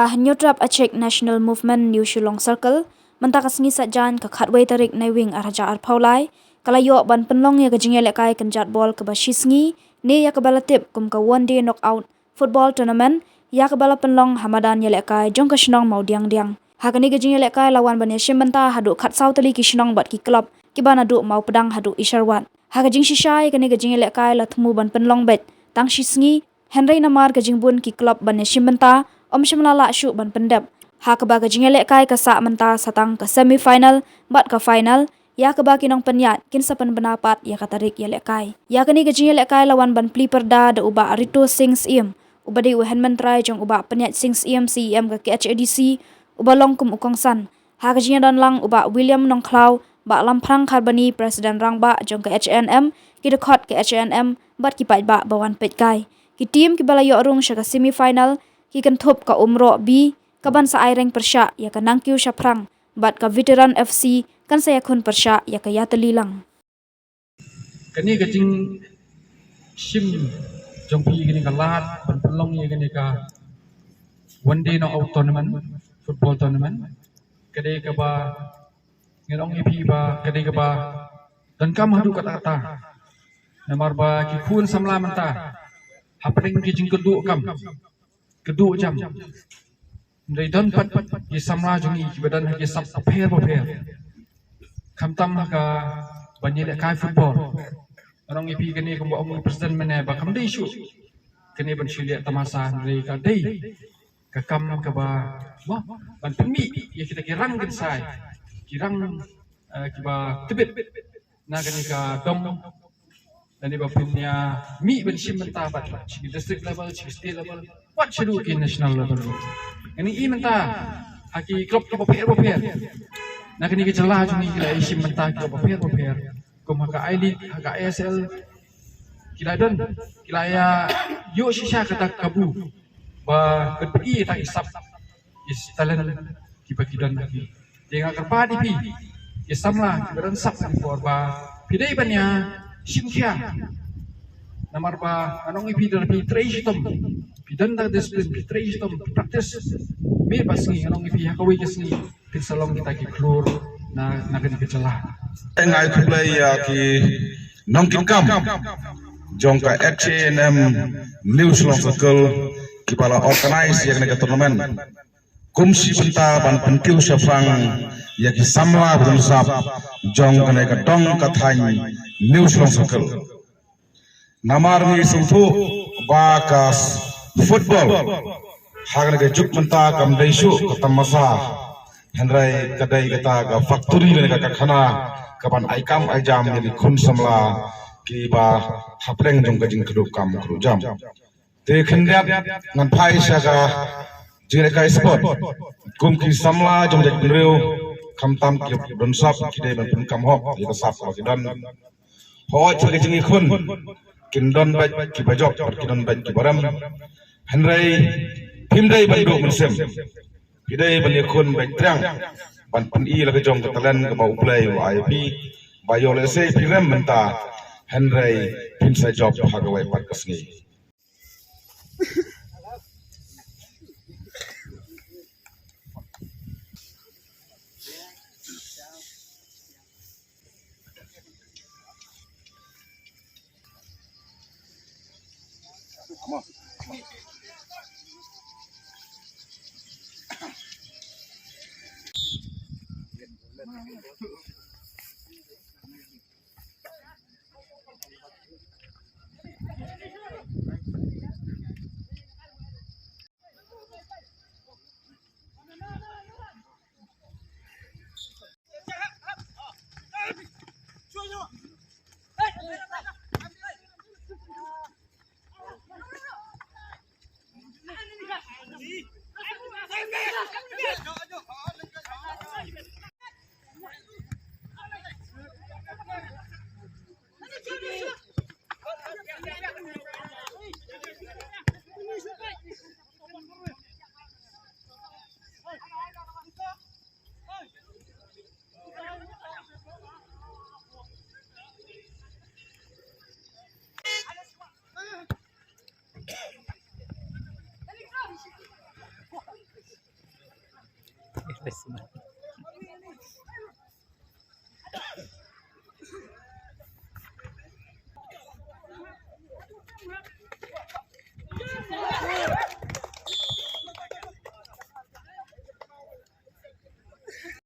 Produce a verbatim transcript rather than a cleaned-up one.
Ka Hynñiewtrep Achik National Movement New Shillong Circle, mynta ka sngi Saitjaiñ ka khatwei tarik Naiwieng ar hajar arphew lai, ka la ïoh ban pynlong ïa ka jingïalehkai kynjat bol kaba shisngi, ne ïa kaba la tip kum ka One Day Knockout Football Tournament, ïa kaba la pynlong ha madan ïalehkai jong ka shnong Mawdiangdiang. Ha kane ka jingïalehkai la wan ban ïashim bynta haduh khatsaw tylli ki shnong bad ki club kiba naduh Mawpdang haduh Isharwat. Ha ka jingshisha ïa kane ka jingïalehkai la thmu ban pynlong beit tang shisngi, hynrei namar ka jingbun ki club ban ïashim bynta, ym shym la lah shuh ban pyndep. Ha kaba ka jingïalehkai ka sah mynta sa tang ka semi final bad ka final, ïa kaba ki nongpynïaid kin sa pynbna pat ïa ka tarik ïalehkai. Ïa kane ka jingïalehkai la wan ban plie pyrda da u Bah Rito Singh Syiem, uba dei u hynmen trai jong u Bah Pynïaid Singh Syiem, C E M ka K H A D C, uba long kum u kongsan. Ha ka jingïadon lang u Bah William Nongkhlaw, Bah Lamphrang Kharbani, President Rangbah jong ka H A N M, ki dkhot ka H A N M bad ki paidbah ba wan peitkai. Ki team kiba la ïoh rung sha ka semi final ki kynthup ka Umrok B, kaban sa aireng pyrshah ïa ka Nangkiew Shaphrang, bad ka Veteran F C kan sa ïakhun pyrshah ïa ka Ïatylli Lang. Kane ka jingshim jong phi, kane ka lad ban pynlong ïa kane ka One Day Knockout Tournament, Football Tournament, ka dei kaba ngan ong ïa phi ba ka dei kaba donkam haduh katta katta. Namar ba ki khun samla mynta hapdeng ki jingkyrduh kam, kyrduh jam, hynrei don pat ki samla jong ngi kiba don ha ki sap bapher bapher, khamtam ha ka ban ïalehkai football. Ngan ong ïa phi, kane kumba ong u president mynne ba kam dei shuh kane ban shu leh tamasa, hynrei ka dei ka kam kaba, mo, ban pynmih ïa kita ki rang kynsai, ki rang, eh, kiba tbit na kane ka dong, lane ba pynmih ban shim bynta pat sha ki district level, sha ki state level, wat shaduh ki national level. Ngi i mynta ha ki club kiba pher bapher na kane ka jylla jong ngi, ki la ïashim bynta kiba pher bapher, kum ha ka I-League, ha ka I S L, ki la don, ki la ïa ïoh shisha kata ka kabu ba kin pyni ïa kita ki sap, ki talent kiba ki don ha ki. Te nga kyrpad ïa phi ki samla kiba don sap ha ki por ba phi dei ban ïa shim khia. Namar ba ngan ong ïa phi, lada phi trei shitom, phi don da discipline, phi trei shitom, phi practice, mih bad sngi, ngan ong ïa phi, ha kawei ka sngi phin sa long kita ki khlur na, na kane ka jylla. Nga ai khublei ïa ki nongkitkam jong ka H A N M New Shillong Circle kiba la organize ïa kane ka tournament kum shi bynta ban pynkiew shaphrang ïa ki samla ba don sap jong kane ka dong ka thaiñ New Shillong Circle. Namar ngi sngewthuh ba ka s-, football ha kane ka juk mynta kam dei shuh ka tamasa, hynrei ka dei kata ka factory lane ka karkhana kaban ai kam ai jam ïa ki khun samla kiba hapdeng jong ka jingkyrduh kam kyrduh jam. Te khyndiat ngan phai sha ka jingïalehkai sport. Kum ki samla jong jaitbynriew, khamtam ki don sap, ki dei ban pynkam hok ïa ka sap kaba ki don. Hooid, sha ka jingïakhun kin don beit kiba jop bad kin don beit kiba rem. Hynrei phim dei ban duh mynsiem. Phi dei ban ïakhun beit triang ban pyni la ka jong ka talent kaba U Blei u la ai ïa phi, ba ïoh lehse phi rem mynta, hynrei phin sa jop ha kawei pat ka sngi. Christmas.